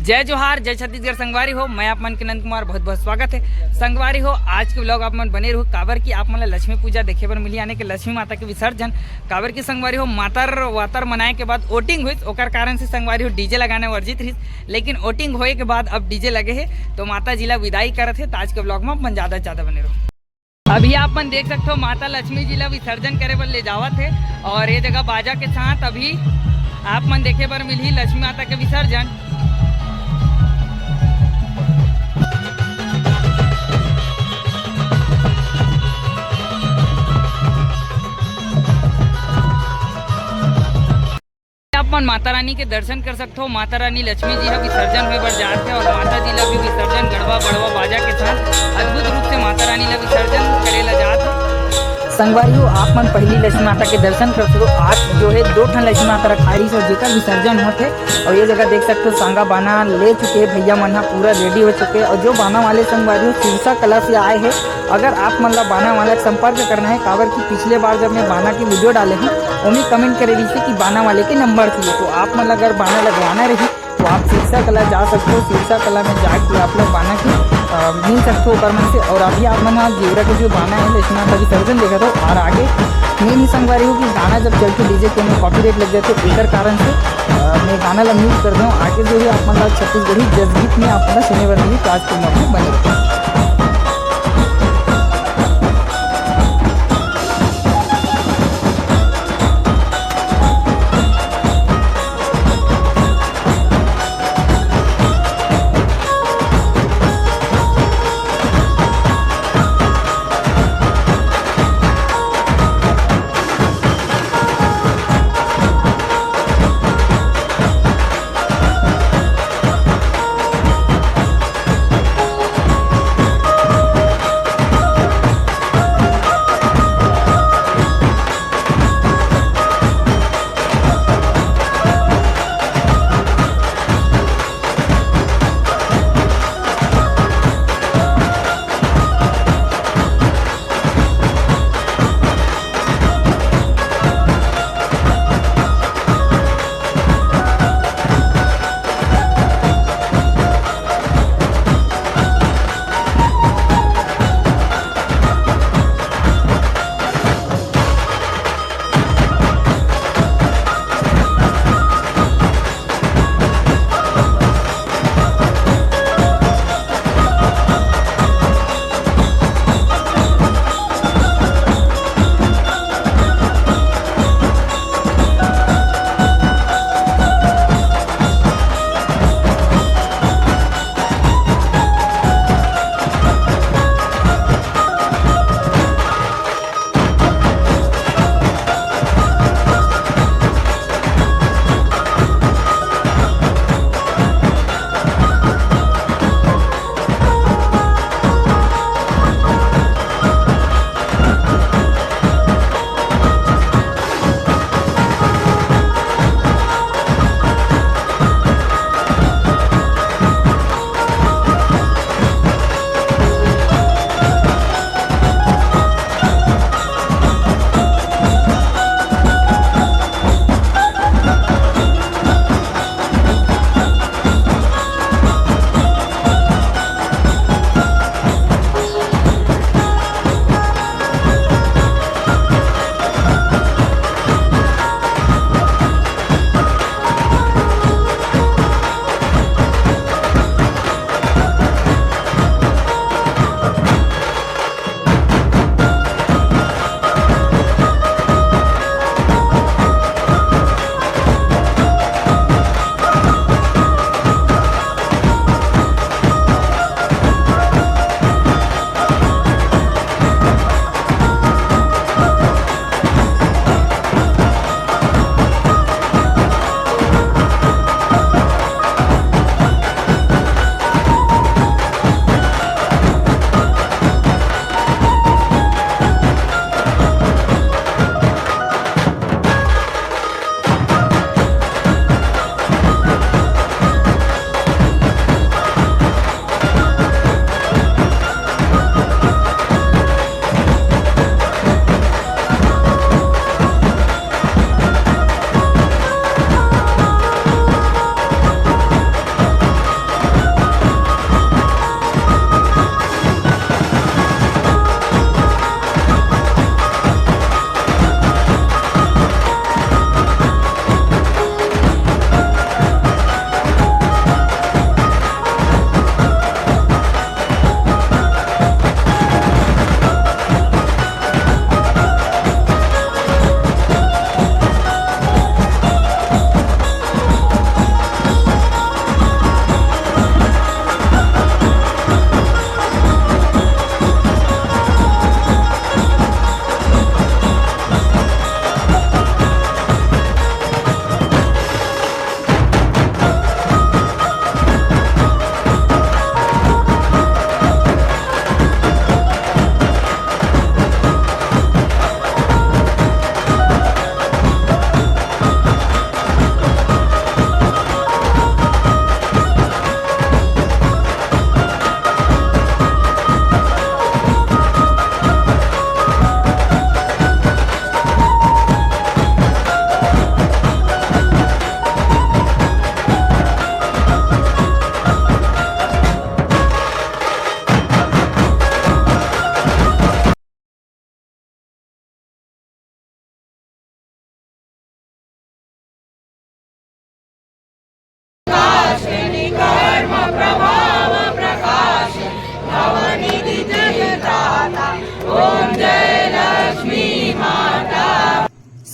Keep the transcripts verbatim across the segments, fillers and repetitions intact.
जय जोहार, जय छत्तीसगढ़ संगवारी हो, मैं आप मन के नंद कुमार, बहुत बहुत स्वागत है। संगवारी हो, आज के vlog आप मन बने रहू, काबर कि आप मन ला लक्ष्मी पूजा देखे बर मिली, यानी कि लक्ष्मी माता के विसर्जन। काबर कि संगवारी हो, मातर वातर मनाए के बाद वोटिंग हुई, ओकर कारण से संगवारी हो डीजे लगाना वर्जित रहिस, लेकिन वोटिंग होए के बाद अब डीजे लगे है, तो माता जी ला विदाई करत है। तो आज के vlog में आप मन ज्यादा से ज्यादा बने रहू। अभी आप मन देख सकते हो, माता लक्ष्मी जी ला विसर्जन करे बर ले जावत है, और ये जगह बाजा के साथ अभी आप मन देखे बर मिलही लक्ष्मी माता के विसर्जन। आप मन माता रानी के दर्शन कर सकते हो। माता रानी लक्ष्मी जी ह विसर्जन होए बर जात है, और माता जी ला भी विसर्जन गड़वा बड़वा बाजा के साथ अद्भुत रूप से माता रानी ला विसर्जन करे ला जात है। संगवारी हो, आप मन पहली लक्ष्मी माता के दर्शन कर सकते हो। आज जो है दो ठन लक्ष्मी माता रखाई रहिस, जेकर विसर्जन होत है, और ये जगह देख सकते हो सांगा बाना ले चुके हैं भैया मन ह, पूरा रेडी हो चुके हैं। और जो बाना वाले संगवारी हो सिरसा कला से आए हैं, अगर आप मन ला बाना वाला के संपर्क करना है, काबर कि पिछले बार जब मैं बाना की वीडियो डाले हूँ, ओमे कमेंट करे रहिसे कि बाना वाले के नंबर चाहिए। तो आप मन ला अगर बाना लगवाना रही, तो आप सिरसा कला जा सकते हो। सिरसा कला में जाके आप लोग बाना के, अ, मिल सकते हो ओकर मन से। और अभी आप मन ह गेवरा के जो बाना है, लक्ष्मी माता विसर्जन देखत हो, और आगे मेन ही संगवारी हो कि गाना जब चलते डीजे के में कॉपीराइट लग जाते, एकर कारण से, अ, मैं गाना ला म्यूट कर दूँ। आगे जो है आप मन ला छत्तीसगढ़ी जसगीत में आप मन ला सुने बर मिली, तो आज के vlog में बने रहो।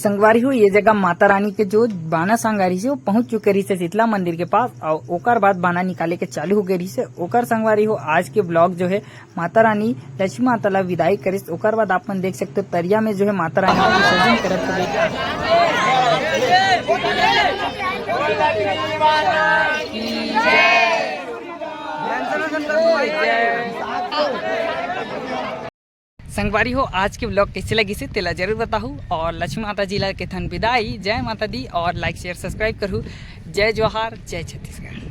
संगवारी हो, ये जगह माता रानी के जो बाना सांग आ रहिस हे, वो पहुंच चुके रहिस हे शीतला मंदिर के पास, और ओकर बाद बाना निकाले के चालू हो गए रहिस हे। ओकर संगवारी हो, आज के vlog जो है माता रानी लक्ष्मी माता ला विदाई करिस, ओकर बाद आप मन देख सकते हो तरिया में जो है माता रानी का विसर्जन करत हुए। संगवारी हो, आज के vlog कैसे लगिस हे तेला जरूर बताहू, और लक्ष्मी माता जी ला केथन विदाई। जय माता दी, और like share subscribe करहू। जय जोहार, जय छत्तीसगढ़।